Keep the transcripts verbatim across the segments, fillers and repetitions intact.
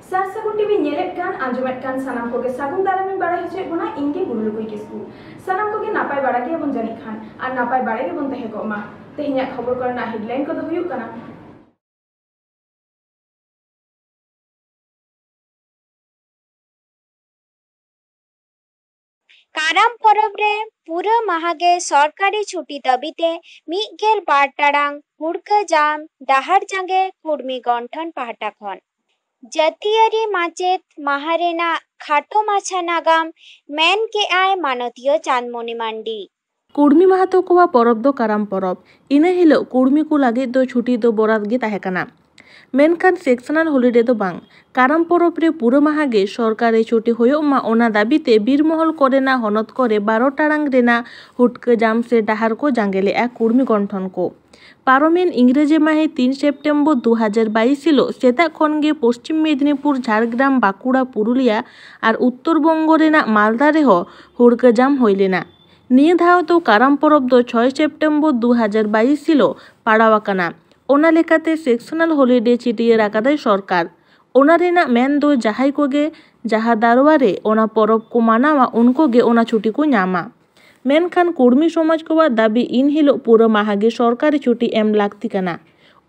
ᱥᱟᱨ ᱥᱟᱹᱜᱩᱱ ᱴᱤᱵᱷᱤ ᱧᱮᱞᱮᱫ ᱠᱟᱱ, ᱟᱸᱡᱚᱢᱮᱫ ᱠᱟᱱ ᱥᱟᱱᱟᱢ ᱠᱚᱜᱮ ᱥᱟᱹᱜᱩᱱ ᱫᱟᱨᱟᱢᱤᱧ ᱵᱟᱲᱟᱭ ᱦᱚᱪᱚᱭᱮᱫ ᱵᱚᱱᱟ, ᱤᱧ ᱜᱮ ᱜᱩᱨᱩ ᱞᱩᱠᱩᱭ ᱠᱤᱥᱠᱩ᱾ ᱥᱟᱱᱟᱢ ᱠᱚᱜᱮ ᱱᱟᱯᱟᱭ ᱵᱟᱲᱟ ᱜᱮᱭᱟᱵᱚᱱ ᱡᱟᱹᱱᱤᱡ ᱠᱷᱟᱱ, ᱟᱨ ᱱᱟᱯᱟᱭ ᱵᱟᱲᱟ ᱜᱮᱵᱚᱱ ᱛᱟᱦᱮᱸ ᱠᱚᱜ ᱢᱟ᱾ ᱛᱮᱦᱮᱧᱟᱜ ᱠᱷᱚᱵᱚᱨ ᱠᱚᱨᱮᱱᱟᱜ headline ᱠᱚᱫᱚ ᱦᱩᱭᱩᱜ ᱠᱟᱱᱟ᱾ ᱠᱟᱨᱟᱢ ᱯᱚᱨᱚᱵᱽ ᱨᱮ ᱯᱩᱨᱟᱹ ᱢᱟᱦᱟ ᱜᱮ ᱥᱚᱨᱠᱟᱨᱤ ᱪᱷᱩᱴᱤ ᱫᱟᱹᱵᱤ ᱛᱮ ᱢᱤᱫ ᱜᱮᱞ ᱵᱟᱨ ᱴᱟᱲᱟᱝ ᱦᱩᱲᱠᱟᱹ ᱡᱟᱢ ᱰᱟᱦᱟᱨ ᱡᱟᱸᱜᱮ ᱠᱩᱲᱢᱤ ᱜᱚᱱᱴᱷᱚᱱ ᱯᱟᱦᱴᱟ ᱠᱷᱚᱱ᱾ ᱡᱟᱹᱛᱤᱭᱟᱹᱨᱤ ᱢᱟᱪᱮᱛ ᱢᱟᱦᱟ ᱨᱮᱱᱟᱜ ᱠᱷᱟᱴᱚ ᱢᱟᱪᱷᱟ ᱱᱟᱜᱟᱢ ᱢᱮᱱ ᱠᱮᱜᱼᱟᱭ ᱢᱟᱱᱚᱛᱤᱭᱟᱹ ᱪᱟᱸᱫᱽᱢᱚᱱᱤ ᱢᱟᱱᱰᱤ᱾ ᱠᱩᱲᱢᱤ ᱢᱟᱦᱟᱛᱚ ᱠᱚᱣᱟᱜ ᱯᱚᱨᱚᱵᱽ ᱫᱚ ᱠᱟᱨᱟᱢ ᱯᱚᱨᱚᱵᱽ᱾ ᱤᱱᱟᱹ ᱦᱤᱞᱳᱜ ᱠᱩᱲᱢᱤ ᱠᱚ ᱞᱟᱹᱜᱤᱫ ᱫᱚ ᱪᱷᱩᱴᱤ ᱫᱚ ᱵᱚᱨᱟᱫ ᱜᱮ ᱛᱟᱦᱮᱸ ᱠᱟᱱᱟ, ᱢᱮᱱᱠᱷᱟᱱ sectional holiday ᱫᱚ ᱵᱟᱝ᱾ ᱠᱟᱨᱟᱢ ᱯᱚᱨᱚᱵᱽ ᱨᱮ ᱯᱩᱨᱟᱹ ᱢᱟᱦᱟ ᱜᱮ ᱥᱚᱨᱠᱟᱨᱤ ᱪᱷᱩᱴᱤ ᱦᱩᱭᱩᱜ ᱢᱟ, ᱚᱱᱟ ᱫᱟᱹᱵᱤ ᱛᱮ ᱵᱤᱨ ᱢᱚᱦᱚᱞ ᱠᱚᱨᱮᱱᱟᱜ ᱦᱚᱱᱚᱛ ᱠᱚᱨᱮ ᱵᱟᱨᱚ ᱴᱟᱲᱟᱝ ᱨᱮᱱᱟᱜ ᱦᱩᱴᱠᱟᱹ ᱡᱟᱢ ᱥᱮ ᱰᱟᱦᱟᱨ ᱠᱚ ᱡᱟᱸᱜᱮ ᱞᱮᱫᱼᱟ ᱠᱩᱲᱢᱤ ᱜᱚᱱᱴᱷᱚᱱ ᱠᱚ᱾ ᱯᱟᱨᱚᱢᱮᱱ ᱤᱝᱨᱮᱡᱤ ᱢᱟᱹᱦᱤᱛ ᱛᱤᱱ ᱥᱮᱯᱴᱮᱢᱵᱚᱨ ᱫᱩ ᱦᱟᱡᱟᱨ ᱵᱟᱭᱤᱥ ᱦᱤᱞᱳᱜ ᱥᱮᱛᱟᱜ ᱠᱷᱚᱱ ᱜᱮ ᱯᱚᱥᱪᱤᱢ ᱢᱮᱫᱤᱱᱤᱯᱩᱨ, ᱡᱷᱟᱲᱜᱨᱟᱢ, ᱵᱟᱸᱠᱩᱲᱟ, ᱯᱩᱨᱩᱞᱤᱭᱟ ᱟᱨ ᱩᱛᱛᱚᱨ ᱵᱚᱝᱜᱚ ᱨᱮᱱᱟᱜ ᱢᱟᱞᱫᱟ ᱨᱮᱦᱚᱸ ᱦᱩᱲᱠᱟᱹ ᱡᱟᱢ ᱦᱩᱭ ᱞᱮᱱᱟ᱾ ᱱᱤᱭᱟᱹ ᱫᱷᱟᱣ ᱫᱚ ᱠᱟᱨᱟᱢ ᱯᱚᱨᱚᱵᱽ ᱫᱚ ᱪᱷᱚᱭ ᱥᱮᱯᱴᱮᱢᱵᱚᱨ ᱫᱩ ᱦᱟᱡᱟᱨ ᱵᱟᱭᱤᱥ ᱦᱤᱞᱳᱜ ᱯᱟᱲᱟᱣ ᱟᱠᱟᱱᱟ᱾ ᱚᱱᱟ ᱞᱮᱠᱟᱛᱮ sectional holiday ᱪᱷᱟᱹᱴᱭᱟᱹᱨ ᱟᱠᱟᱫᱟᱭ ᱥᱚᱨᱠᱟᱨ᱾ ᱚᱱᱟ ᱨᱮᱱᱟᱜ ᱢᱮᱱ ᱫᱚ ᱡᱟᱦᱟᱸᱭ ᱠᱚᱜᱮ ᱡᱟᱦᱟᱸ ᱫᱟᱨᱣᱟ ᱨᱮ ᱚᱱᱟ ᱯᱚᱨᱚᱵᱽ ᱠᱚ ᱢᱟᱱᱟᱣᱟ, ᱩᱱᱠᱩ ᱜᱮ ᱚᱱᱟ ᱪᱷᱩᱴᱤ ᱠᱚ ᱧᱟᱢᱟ᱾ ᱢᱮᱱᱠᱷᱟᱱ ᱠᱩᱲᱢᱤ ᱥᱚᱢᱟᱡᱽ ᱠᱚᱣᱟᱜ ᱫᱟᱹᱵᱤ, ᱤᱱ ᱦᱤᱞᱳᱜ ᱯᱩᱨᱟᱹ ᱢᱟᱦᱟ ᱜᱮ ᱥᱚᱨᱠᱟᱨᱤ ᱪᱷᱩᱴᱤ ᱮᱢ ᱞᱟᱹᱠᱛᱤ ᱠᱟᱱᱟ᱾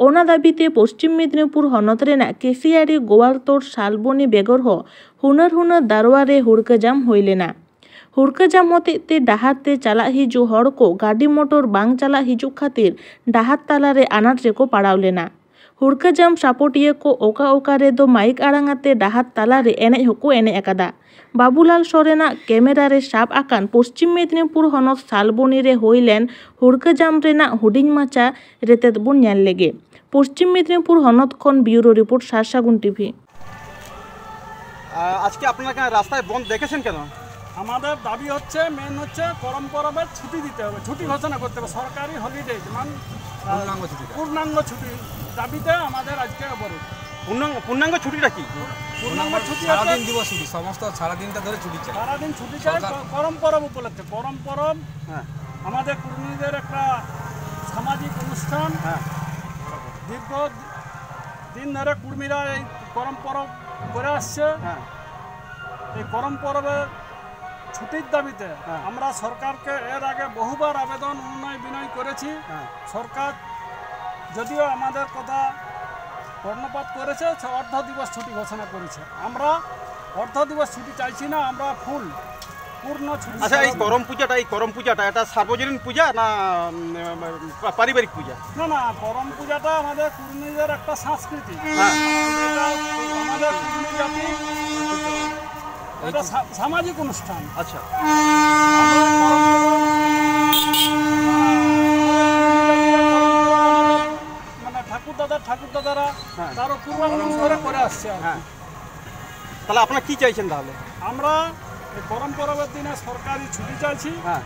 ᱚᱱᱟ ᱫᱟᱹᱵᱤ ᱛᱮ ᱯᱚᱥᱪᱤᱢ ᱢᱮᱫᱤᱱᱤᱯᱩᱨ ᱦᱚᱱᱚᱛ ᱨᱮᱱᱟᱜ ᱠᱮᱥᱤᱭᱟᱲᱤ, ᱜᱳᱣᱟᱞᱛᱳᱲ, ᱥᱟᱞᱵᱚᱱᱤ ᱵᱮᱜᱚᱨ ᱦᱚᱸ ᱦᱩᱱᱟᱹᱨ ᱦᱩᱱᱟᱹᱨ ᱫᱟᱨᱣᱟ ᱨᱮ ᱦᱩᱲᱠᱟᱹ ᱡᱟᱢ ᱦᱩᱭ ᱞᱮᱱᱟ᱾ ᱦᱩᱲᱠᱟᱹ ᱡᱟᱢ ᱦᱚᱛᱮᱡ ᱛᱮ ᱰᱟᱦᱟᱨ ᱛᱮ ᱪᱟᱞᱟᱜ ᱦᱤᱡᱩᱜ ᱦᱚᱲ ᱠᱚ ᱜᱟᱹᱰᱤ ᱢᱚᱴᱚᱨ ᱵᱟᱝ ᱪᱟᱞᱟᱜ ᱦᱤᱡᱩᱜ ᱠᱷᱟᱹᱛᱤᱨ ᱰᱟᱦᱟᱨ ᱛᱟᱞᱟ ᱨᱮ ᱟᱱᱟᱴ ᱨᱮᱠᱚ ᱯᱟᱲᱟᱣ ᱞᱮᱱᱟ᱾ ᱦᱩᱲᱠᱟᱹ ᱡᱟᱢ ᱥᱟᱯᱚᱴᱤᱭᱟᱹ ᱠᱚ ᱚᱠᱟ ᱚᱠᱟ ᱨᱮᱫᱚ ᱢᱟᱭᱤᱠ ᱟᱲᱟᱝ ᱟᱛᱮ ᱰᱟᱦᱟᱨ ᱛᱟᱞᱟ ᱨᱮ ᱮᱱᱮᱡ ᱦᱚᱸᱠᱚ ᱮᱱᱮᱡ ᱟᱠᱟᱫᱟ᱾ ᱵᱟᱵᱩᱞᱟᱞ ᱥᱚᱨᱮᱱᱟᱜ ᱠᱮᱢᱮᱨᱟ ᱨᱮ ᱥᱟᱵ ᱟᱠᱟᱱ ᱯᱚᱥᱪᱤᱢ ᱢᱮᱫᱤᱱᱤᱯᱩᱨ ᱦᱚᱱᱚᱛ ᱥᱟᱞᱵᱚᱱᱤ ᱨᱮ ᱦᱩᱭ ᱞᱮᱱ ᱦᱩᱲᱠᱟᱹ ᱡᱟᱢ ᱨᱮᱱᱟᱜ ᱦᱩᱰᱤᱧ ᱢᱟᱪᱷᱟ ᱨᱮᱛᱮᱫ ᱵᱚᱱ ᱧᱮᱞ ᱞᱮᱜᱮ᱾ ᱯᱚᱥᱪᱤᱢ ᱢᱮᱫᱤᱱᱤᱯᱩᱨ ᱦᱚᱱᱚᱛ ᱠᱷᱚᱱ bureau report, ᱥᱟᱨᱥᱟᱹᱜᱩᱱ ᱴᱤᱵᱷᱤ᱾ আহ, আজকে আপনারা কেন রাস্তায় বন্ধ ডেকেছেন কেন? আমাদের দাবি হচ্ছে, মেন হচ্ছে করম পরবের ছুটি দিতে হবে, ছুটি ঘোষণা করতে হবে, সরকারি হলিডে, যেমন, আহ, পূর্ণাঙ্গ ছুটি। পূর্ণাঙ্গ ছুটি দাবিতে আমাদের আজকে অবরোধ। পূর্ণাঙ্গ, পূর্ণাঙ্গ ছুটিটা কি? পূর্ণাঙ্গ ছুটি হচ্ছে সারাদিন দিবস ছুটি, সমস্ত সারাদিনটা ধরে ছুটি চাই। সারাদিন ছুটি চাই, সরকার ক-, করম পরব উপলক্ষে। করম পরব, হ্যাঁ। আমাদের কুর্মীদের একটা সামাজিক অনুষ্ঠান। হ্যাঁ। দীর্ঘ দিন ধরে কুর্মীরা এই করম পরব করে আসছে। হ্যাঁ। এই করম পরবে ছুটির দাবিতে হ্যাঁ। আমরা সরকারকে এর আগে বহুবার আবেদন উন্নয় বিনয় করেছি। হ্যাঁ। সরকার যদিও আমাদের কথা কর্ণপাত করেছে, সে অর্ধ দিবস ছুটি ঘোষণা করেছে। আমরা অর্ধ দিবস ছুটি চাইছি না, আমরা ফুল পূর্ণ ছুটি আচ্ছা, এই চাইছি। করম পূজাটা, এই করম পূজাটা এটা সার্বজনীন পূজা না উম, পা- পারিবারিক পূজা? না, না, করম পূজাটা আমাদের কুর্মীদের একটা সংস্কৃতি। হ্যাঁ। এটা আমাদের কুর্মী জাতি, এটা সা- সামাজিক অনুষ্ঠান। আচ্ছা। মানে ঠাকুর দাদা, ঠাকুর দাদারা হ্যাঁ। তারও পূর্বাবলম্বন করে করে আসছে আর কি। হ্যাঁ। তাহলে আপনারা কি চাইছেন তাহলে? আমরা এই করম পরবের দিনে সরকারি ছুটি চাইছি, হ্যাঁ।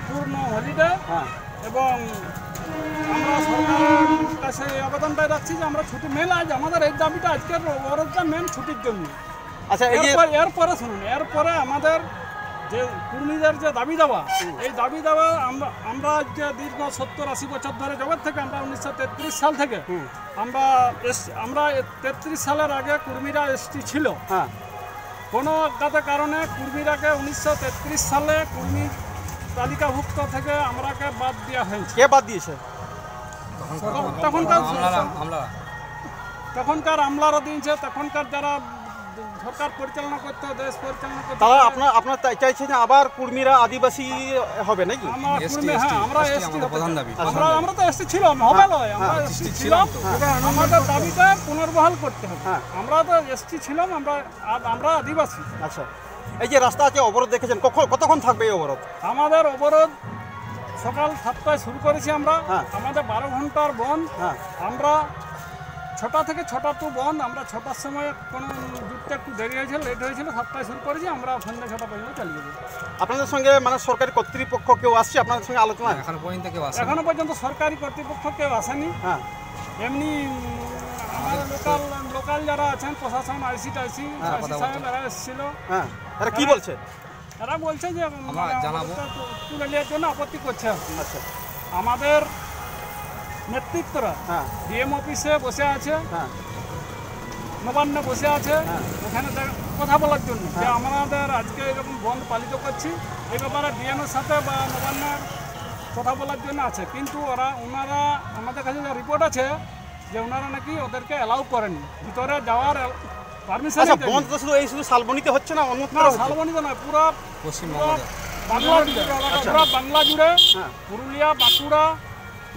পূর্ণ হলিডে, হ্যাঁ। এবং আমরা সরকারের কাছে এই আবেদনটাই রাখছি যে আমরা ছুটি মেন আজ আমাদের এই দাবিটা আজকের অবরোধটা মেন ছুটির জন্য। আচ্ছা, এই যে এরপর এরপরে শুনুন, এরপরে আমাদের যে কুর্মীদের যে দাবি দাবা, হুম। এই দাবি দাবা আমরা আমরা আজকে দীর্ঘ সত্তর আশি বছর ধরে জগৎ থেকে আমরা উনিশশো তেত্রিশ সাল থেকে হুম। আমরা এস আমরা তেত্রিশ সালের আগে কুর্মীরা এসটি ছিল। হ্যাঁ। কোনো অজ্ঞাত কারণে কুর্মীরাকে উনিশশো তেত্রিশ সালে কুর্মী তালিকাভুক্ত থেকে আমরাকে বাদ দেওয়া হয়েছে। কে বাদ দিয়েছে? তখনকার আমলারা, আমলারা। তখনকার আমলারা দিয়েছে, তখনকার যারা সরকার পরিচালনা করতো, দেশ পরিচালনা করতো, তারা আপনার আপনার চাই- চাইছে যে আবার কুর্মীরা আদিবাসী হবে নাকি? আমরা এসটি, কুর্মী, হ্যাঁ, এসটি, আমরা এসটি এসটি আমাদের হতে প্রধান চাই। দাবি, আচ্ছা। প্রধান আমরা দাবি। আমরা তো এসটি ছিলাম, হবে হ্যাঁ। নয়, আমরা হ্যাঁ। এসটি এসটি ছিলাম। ছিলাম তো। হ্যাঁ। আমাদের দাবিটা পুনর্বহাল করতে হবে। হ্যাঁ। আমরা তো এসটি ছিলাম, আমরা আদ- আমরা আদিবাসী। আচ্ছা, এই যে রাস্তা আজকে অবরোধ দেখেছেন, কখন কতক্ষণ থাকবে এই অবরোধ? আমাদের অবরোধ সকাল সাতটায় শুরু করেছি আমরা। হ্যাঁ। আমাদের বারো ঘন্টার বন্ধ। হ্যাঁ। আমরা ছটা থেকে ছটা তো বন্ধ, আমরা ছটার সময় কোনো জুটতে একটু দেরি হয়েছিল, লেট হয়েছিল, সাতটায় শুরু করেছি, আমরা সন্ধ্যা ছটা পর্যন্ত চালিয়ে যাবো। আপনাদের সঙ্গে মানে সরকারি কর্তৃপক্ষ কেউ আসছে আপনাদের সঙ্গে আলোচনা? এখনো পর্যন্ত কেউ আসেনি। এখনো পর্যন্ত সরকারি কর্তৃপক্ষ কেউ আসেনি। হ্যাঁ। এমনি উম, আমার লোকাল লোকাল যারা আছেন, প্রশাসন, আইসি টাইসি, হ্যাঁ। আইসি সাহেব, এরা এসেছিল। হ্যাঁ। এরা কি এরা বলছে? এরা বলছে যে উম, আমরা মানে জানাবো। আমাদেরটা তু- তুলে নেওয়ার জন্য আপত্তি করছে। আচ্ছা। আমাদের নেতৃত্বরা হ্যাঁ। ডিএম অফিসে বসে আছে। হ্যাঁ। নবান্নে বসে আছে, হ্যাঁ। ওখানে তার কথা বলার জন্য যে হ্যাঁ। আমাদের আজকে এরকম বন্ধ পালিত করছি, এই ব্যাপারে ডিএমওর সাথে বা নবান্নের কথা বলার জন্য আছে। কিন্তু ওরা, ওনারা, আমাদের কাছে যে রিপোর্ট আছে যে ওনারা নাকি ওদেরকে অ্যালাউ করেনি ভিতরে যাওয়ার, পারমিশন। আচ্ছা, বন্ধ তো শুধু এই শুধু শালবনিতে হচ্ছে না, অন্যত্র না, হচ্ছে? শালবনিতে নয়, পুরো পশ্চিম পুরো বাংলাদেশ। বাংলা জুড়ে, পুরো বাংলা জুড়ে, হ্যাঁ। পুরুলিয়া, বাঁকুড়া,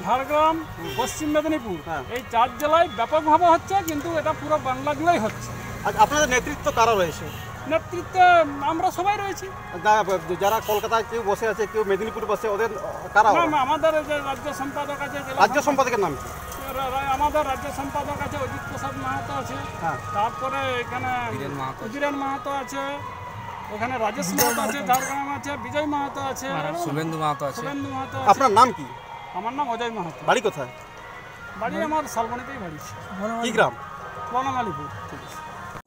ঝাড়গ্রাম, পশ্চিম মেদিনীপুর, হ্যাঁ। এই চার জেলায় ব্যাপকভাবে হচ্ছে, কিন্তু এটা পুরো বাংলা জুড়েই হচ্ছে। আচ্ছা, আপনাদের নেতৃত্ব কারা রয়েছে? নেতৃত্বে আমরা সবাই রয়েছি। যা- যারা কলকাতায় কেউ বসে আছে, কেউ মেদিনীপুর বসে, ওদের কারা না, ওরা? না, আমাদের এই যে রাজ্য সম্পাদক আছে, জেলা রাজ্য সম্পাদক, সম্পাদকের নাম কি? রা- রা- আমাদের রাজ্য সম্পাদক আছে অজিত প্রসাদ মাহাতো আছে, হ্যাঁ। তারপরে এখানে বীরেন মাহাতো আছে। বীরেন মাহাতো আছে, এখানে রাজেশ মাহাতো আছে, ঝাড়গ্রাম আছে, বিজয় মাহাতো আছে, শুভেন্দু মাহাতো আছে। শুভেন্দু মাহাতো আছে। আপনার নাম কি? আমার নাম অজয় মাহাতো। বাড়ি কোথায়? বাড়ি আমার শালবনিতেই বাড়ি, কি গ্রাম? বনমালীপুর।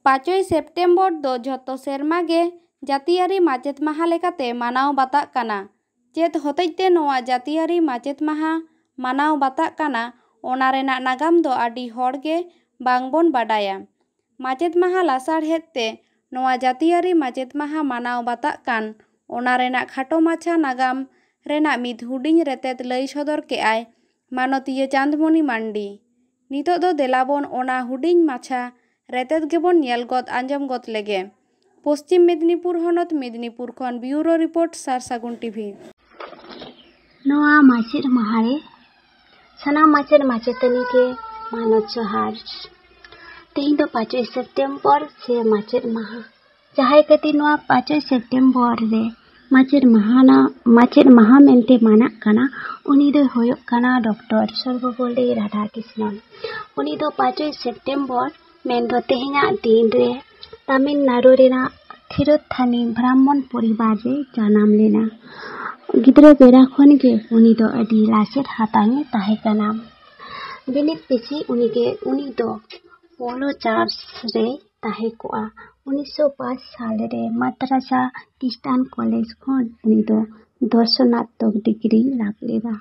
ᱯᱟᱸᱪᱚᱭ ᱥᱮᱯᱴᱮᱢᱵᱚᱨ ᱫᱚ ᱡᱷᱚᱛᱚ ᱥᱮᱨᱢᱟ ᱜᱮ ᱡᱟᱹᱛᱤᱭᱟᱹᱨᱤ ᱢᱟᱪᱮᱛ ᱢᱟᱦᱟ ᱞᱮᱠᱟᱛᱮ ᱢᱟᱱᱟᱣ ᱵᱟᱛᱟᱜ ᱠᱟᱱᱟ᱾ ᱪᱮᱫ ᱦᱚᱛᱮᱡ ᱛᱮ ᱱᱚᱣᱟ ᱡᱟᱹᱛᱤᱭᱟᱹᱨᱤ ᱢᱟᱪᱮᱛ ᱢᱟᱦᱟ ᱢᱟᱱᱟᱣ ᱵᱟᱛᱟᱜ ᱠᱟᱱᱟ, ᱚᱱᱟ ᱨᱮᱱᱟᱜ ᱱᱟᱜᱟᱢ ᱫᱚ ᱟᱹᱰᱤ ᱦᱚᱲ ᱜᱮ ᱵᱟᱝ ᱵᱚᱱ ᱵᱟᱰᱟᱭᱟ᱾ ᱢᱟᱪᱮᱛ ᱢᱟᱦᱟ ᱞᱟᱥᱟᱲᱦᱮᱫ ᱛᱮ ᱱᱚᱣᱟ ᱡᱟᱹᱛᱤᱭᱟᱹᱨᱤ ᱢᱟᱪᱮᱛ ᱢᱟᱦᱟ ᱢᱟᱱᱟᱣ ᱵᱟᱛᱟᱜ ᱠᱟᱱ, ᱚᱱᱟ ᱨᱮᱱᱟᱜ ᱠᱷᱟᱴᱚ ᱢᱟᱪᱷᱟ ᱱᱟᱜᱟᱢ ᱨᱮᱱᱟᱜ ᱢᱤᱫ ᱦᱩᱰᱤᱧ ᱨᱮᱛᱮᱫ ᱞᱟᱹᱭ ᱥᱚᱫᱚᱨ ᱠᱮᱫᱼᱟᱭ ᱢᱟᱱᱚᱛᱤᱭᱟᱹ ᱪᱟᱸᱫᱽᱢᱚᱱᱤ ᱢᱟᱱᱰᱤ᱾ ᱱᱤᱛᱚᱜ ᱫᱚ ᱫᱮᱞᱟ ᱵᱚᱱ ᱚᱱᱟ ᱦᱩᱰᱤᱧ ᱢᱟᱪᱷᱟ ᱨᱮᱛᱮᱫ ᱜᱮᱵᱚᱱ ᱧᱮᱞ ᱜᱚᱫ ᱟᱸᱡᱚᱢ ᱜᱚᱫ ᱞᱮᱜᱮ᱾ ᱯᱚᱥᱪᱤᱢ ᱢᱮᱫᱽᱱᱤᱯᱩᱨ ᱦᱚᱱᱚᱛ ᱢᱮᱫᱽᱱᱤᱯᱩᱨ ᱠᱷᱚᱱ ᱵᱤᱭᱩᱨᱳ ᱨᱤᱯᱳᱨᱴ, ᱥᱟᱨ ᱥᱟᱹᱜᱩᱱ ᱴᱤᱵᱷᱤ᱾ ᱱᱚᱣᱟ ᱢᱟᱪᱮᱫ ᱢᱟᱦᱟ ᱨᱮ ᱥᱟᱱᱟᱢ ᱢᱟᱪᱮᱫ ᱢᱟᱪᱮᱛᱟᱹᱱᱤ ᱜᱮ ᱢᱟᱱᱚᱛ ᱡᱚᱦᱟᱨ᱾ ᱛᱮᱦᱮᱧ ᱫᱚ ᱯᱟᱸᱪᱚᱭ ᱥᱮᱯᱴᱮᱢᱵᱚᱨ ᱥᱮ ᱢᱟᱪᱮᱫ ᱢᱟᱦᱟ, ᱡᱟᱦᱟᱸᱭ ᱠᱷᱟᱹᱛᱤᱨ ᱱᱚᱣᱟ ᱯᱟᱸᱪᱚᱭ ᱥᱮᱯᱴᱮᱢᱵᱚᱨ ᱨᱮ ᱢᱟᱪᱮᱫ ᱢᱟᱦᱟᱱᱟ ᱢᱟᱪᱮᱫ ᱢᱟᱦᱟ ᱢᱮᱱᱛᱮ ᱢᱟᱱᱟᱜ ᱠᱟᱱᱟ, ᱩᱱᱤ ᱫᱚᱭ ᱦᱩᱭᱩᱜ ᱠᱟᱱᱟ ᱰᱚᱠᱴᱚᱨ ᱥᱚᱨᱵᱚᱯᱚᱞᱞᱤ ᱨᱟᱫᱷᱟᱠᱨᱤᱥᱱᱚᱱ᱾ ᱩᱱᱤ ᱫᱚ ᱯᱟᱸᱪᱚᱭ ᱥᱮᱯᱴᱮᱢᱵᱚᱨ ᱢᱮᱱᱫᱚ ᱛᱮᱦᱮᱧᱟᱜ ᱫᱤᱱ ᱨᱮ ᱛᱟᱢᱤᱞᱱᱟᱲᱩ ᱨᱮᱱᱟᱜ ᱛᱷᱤᱨᱩᱛᱛᱷᱟᱱᱤ ᱵᱨᱟᱦᱢᱚᱱ ᱯᱚᱨᱤᱵᱟᱨ ᱨᱮ ᱡᱟᱱᱟᱢ ᱞᱮᱱᱟ᱾ ᱜᱤᱫᱽᱨᱟᱹ ᱵᱮᱲᱟ ᱠᱷᱚᱱ ᱜᱮ ᱩᱱᱤ ᱫᱚ ᱟᱹᱰᱤ ᱞᱟᱥᱮᱨ ᱦᱟᱛᱟᱝ ᱮ ᱛᱟᱦᱮᱸ ᱠᱟᱱᱟ᱾ ᱵᱤᱱᱤᱰ ᱯᱤᱪᱷᱤ ᱩᱱᱤ ᱜᱮ ᱩᱱᱤ ᱫᱚ ᱯᱳᱭᱞᱳ ᱪᱟᱱᱥ ᱨᱮ ᱛᱟᱦᱮᱸ ᱠᱚᱜᱼᱟ᱾ ᱩᱱᱤᱥᱥᱚ ᱯᱟᱸᱪ ᱥᱟᱞ ᱨᱮ ᱢᱟᱫᱽᱨᱟᱥᱟ ᱠᱷᱨᱤᱥᱴᱟᱱ ᱠᱚᱞᱮᱡᱽ ᱠᱷᱚᱱ ᱩᱱᱤ ᱫᱚ ᱫᱚᱨᱥᱚᱱᱟᱛᱛᱚᱠ ᱰᱤᱜᱽᱨᱤ ᱞᱟᱵᱷ ᱞᱮᱫᱟ᱾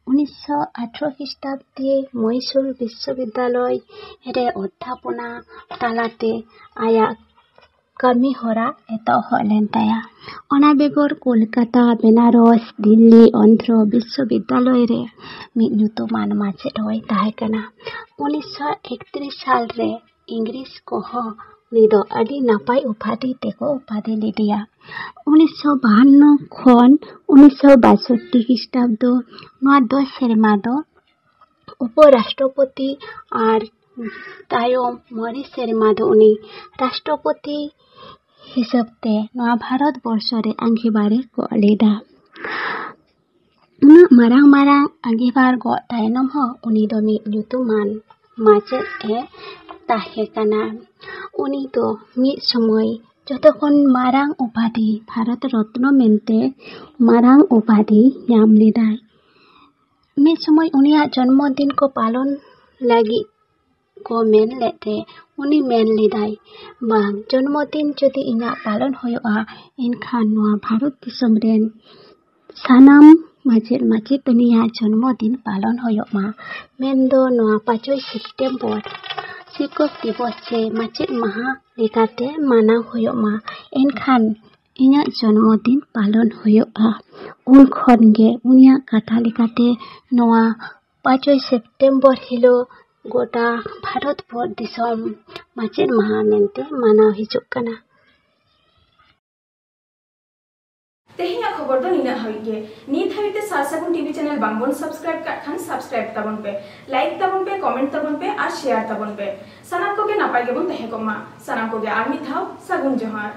ᱩᱱᱤᱥᱥᱚ ᱟᱴᱷᱨᱚ ᱠᱷᱨᱤᱥᱴᱟᱵᱫᱮ ᱢᱚᱭᱥᱩᱨ ᱵᱤᱥᱥᱚᱵᱤᱫᱽᱫᱟᱞᱚᱭ ᱨᱮ ᱚᱫᱽᱫᱷᱟᱯᱚᱱᱟ ᱛᱟᱞᱟᱛᱮ ᱟᱭᱟᱜ ᱠᱟᱹᱢᱤ ᱦᱚᱨᱟ ᱮᱛᱚᱦᱚᱵ ᱞᱮᱱ ᱛᱟᱭᱟ᱾ ᱚᱱᱟ ᱵᱮᱜᱚᱨ ᱠᱳᱞᱠᱟᱛᱟ, ᱵᱮᱱᱟᱨᱚᱥ, ᱫᱤᱞᱞᱤ, ᱚᱱᱫᱷᱨᱚ ᱵᱤᱥᱥᱚᱵᱤᱫᱽᱫᱟᱞᱚᱭ ᱨᱮ ᱢᱤᱫ ᱧᱩᱛᱩᱢᱟᱱ ᱢᱟᱪᱮᱫ ᱦᱚᱸᱭ ᱛᱟᱦᱮᱸ ᱠᱟᱱᱟ᱾ ᱩᱱᱤᱥᱥᱚ ᱮᱠᱛᱨᱤᱥ ᱥᱟᱞ ᱨᱮ ᱤᱝᱨᱮᱡᱽ ᱠᱚᱦᱚᱸ ᱩᱱᱤ ᱫᱚ ᱟᱹᱰᱤ ᱱᱟᱯᱟᱭ ᱩᱯᱟᱫᱷᱤ ᱛᱮᱠᱚ ᱩᱯᱟᱫᱷᱤ ᱞᱮᱫᱮᱭᱟ᱾ ᱩᱱᱤᱥᱥᱚ ᱵᱟᱦᱟᱱᱱᱚ ᱠᱷᱚᱱ ᱩᱱᱤᱥᱥᱚ ᱵᱟᱥᱚᱴᱴᱤ ᱠᱷᱨᱤᱥᱴᱟᱵᱫᱚ ᱱᱚᱣᱟ ᱫᱚᱥ ᱥᱮᱨᱢᱟ ᱫᱚ ᱩᱯᱚ ᱨᱟᱥᱴᱨᱚᱯᱚᱛᱤ ᱟᱨ ᱛᱟᱭᱚᱢ ᱢᱚᱬᱮ ᱥᱮᱨᱢᱟ ᱫᱚ ᱩᱱᱤ ᱨᱟᱥᱴᱨᱚᱯᱚᱛᱤ ᱦᱤᱥᱟᱹᱵ ᱛᱮ ᱱᱚᱣᱟ ᱵᱷᱟᱨᱚᱛ ᱵᱚᱨᱥᱚ ᱨᱮ ᱟᱸᱜᱷᱤᱵᱷᱟᱨᱮ ᱜᱚᱜ ᱞᱮᱫᱟ᱾ ᱩᱱᱟᱹᱜ ᱢᱟᱨᱟᱝ ᱢᱟᱨᱟᱝ ᱟᱸᱜᱷᱤᱵᱷᱟᱨ ᱜᱚᱜ ᱛᱟᱭᱱᱚᱢ ᱦᱚᱸ ᱩᱱᱤ ᱫᱚ ᱢᱤᱫ ᱧᱩᱛᱩᱢᱟᱱ ᱢᱟᱪᱮᱫ ᱮ ᱛᱟᱦᱮᱸ ᱠᱟᱱᱟ᱾ ᱩᱱᱤ ᱫᱚ ᱢᱤᱫ ᱥᱚᱢᱚᱭ ᱡᱚᱛᱚ ᱠᱷᱚᱱ ᱢᱟᱨᱟᱝ ᱩᱯᱟᱫᱷᱤ ᱵᱷᱟᱨᱚᱛ ᱨᱚᱛᱱᱚ ᱢᱮᱱᱛᱮ ᱢᱟᱨᱟᱝ ᱩᱯᱟᱫᱷᱤ ᱧᱟᱢ ᱞᱮᱫᱟᱭ᱾ ᱢᱤᱫ ᱥᱚᱢᱚᱭ ᱩᱱᱤᱭᱟᱜ ᱡᱚᱱᱢᱚ ᱫᱤᱱ ᱠᱚ ᱯᱟᱞᱚᱱ ᱞᱟᱹᱜᱤᱫ ᱠᱚ ᱢᱮᱱ ᱞᱮᱫ ᱛᱮ ᱩᱱᱤ ᱢᱮᱱ ᱞᱮᱫᱟᱭ, "ᱵᱟᱝ, ᱡᱚᱱᱢᱚ ᱫᱤᱱ ᱡᱩᱫᱤ ᱤᱧᱟᱹᱜ ᱯᱟᱞᱚᱱ ᱦᱩᱭᱩᱜᱼᱟ, ᱮᱱᱠᱷᱟᱱ ᱱᱚᱣᱟ ᱵᱷᱟᱨᱚᱛ ᱫᱤᱥᱚᱢ ᱨᱮᱱ ᱥᱟᱱᱟᱢ ᱢᱟᱪᱮᱫ ᱢᱟᱪᱮᱛᱟᱹᱱᱤᱭᱟᱜ ᱡᱚᱱᱢᱚ ᱫᱤᱱ ᱯᱟᱞᱚᱱ ᱦᱩᱭᱩᱜ ᱢᱟ, ᱢᱮᱱᱫᱚ ᱱᱚᱣᱟ ᱯᱟᱸᱪᱚᱭ ᱥᱮᱯᱴᱮᱢᱵᱚᱨ ᱥᱤᱠᱠᱷᱚᱠ ᱫᱤᱵᱚᱥ ᱪᱮ ᱢᱟᱪᱮᱫ ᱢᱟᱦᱟ ᱞᱮᱠᱟᱛᱮ ᱢᱟᱱᱟᱣ ᱦᱩᱭᱩᱜ ᱢᱟ, ᱮᱱᱠᱷᱟᱱ ᱤᱧᱟᱹᱜ ᱡᱚᱱᱢᱚ ᱫᱤᱱ ᱯᱟᱞᱚᱱ ᱦᱩᱭᱩᱜᱼᱟ᱾" ᱩᱱ ᱠᱷᱚᱱ ᱜᱮ ᱩᱱᱤᱭᱟᱜ ᱠᱟᱛᱷᱟ ᱞᱮᱠᱟᱛᱮ ᱱᱚᱣᱟ ᱯᱟᱸᱪᱚᱭ ᱥᱮᱯᱴᱮᱢᱵᱚᱨ ᱦᱤᱞᱳᱜ ᱜᱚᱴᱟ ᱵᱷᱟᱨᱚᱛ ᱵᱚᱨ ᱫᱤᱥᱚᱢ ᱢᱟᱪᱮᱫ ᱢᱟᱦᱟ ᱢᱮᱱᱛᱮ ᱢᱟᱱᱟᱣ ᱦᱤᱡᱩᱜ ᱠᱟᱱᱟ᱾ ᱛᱮᱦᱮᱧᱟᱜ ᱠᱷᱚᱵᱚᱨ ᱫᱚ ᱱᱤᱱᱟᱹᱜ ᱦᱟᱹᱵᱤᱡ ᱜᱮ᱾ ᱱᱤᱛ ᱦᱟᱹᱵᱤᱡ ᱛᱮ ᱥᱟᱨ ᱥᱟᱹᱜᱩᱱ ᱴᱤᱵᱷᱤ ᱪᱮᱱᱮᱞ ᱵᱟᱝᱵᱚᱱ ᱥᱟᱵᱥᱠᱨᱟᱭᱤᱵ ᱠᱟᱜ ᱠᱷᱟᱱ ᱥᱟᱵᱥᱠᱨᱟᱭᱤᱵ ᱛᱟᱵᱚᱱ ᱯᱮ, ᱞᱟᱭᱤᱠ ᱛᱟᱵᱚᱱ ᱯᱮ, ᱠᱚᱢᱮᱱᱴ ᱛᱟᱵᱚᱱ ᱯᱮ ᱟᱨ ᱥᱮᱭᱟᱨ ᱛᱟᱵᱚᱱ ᱯᱮ᱾ ᱥᱟᱱᱟᱢ ᱠᱚᱜᱮ ᱱᱟᱯᱟᱭ ᱜᱮᱵᱚᱱ ᱛᱟᱦᱮᱸ ᱠᱚᱜ ᱢᱟ᱾ ᱥᱟᱱᱟᱢ ᱠᱚᱜᱮ ᱟᱨ ᱢᱤᱫ ᱫᱷᱟᱣ ᱥᱟᱹᱜᱩᱱ ᱡᱚᱦᱟᱨ᱾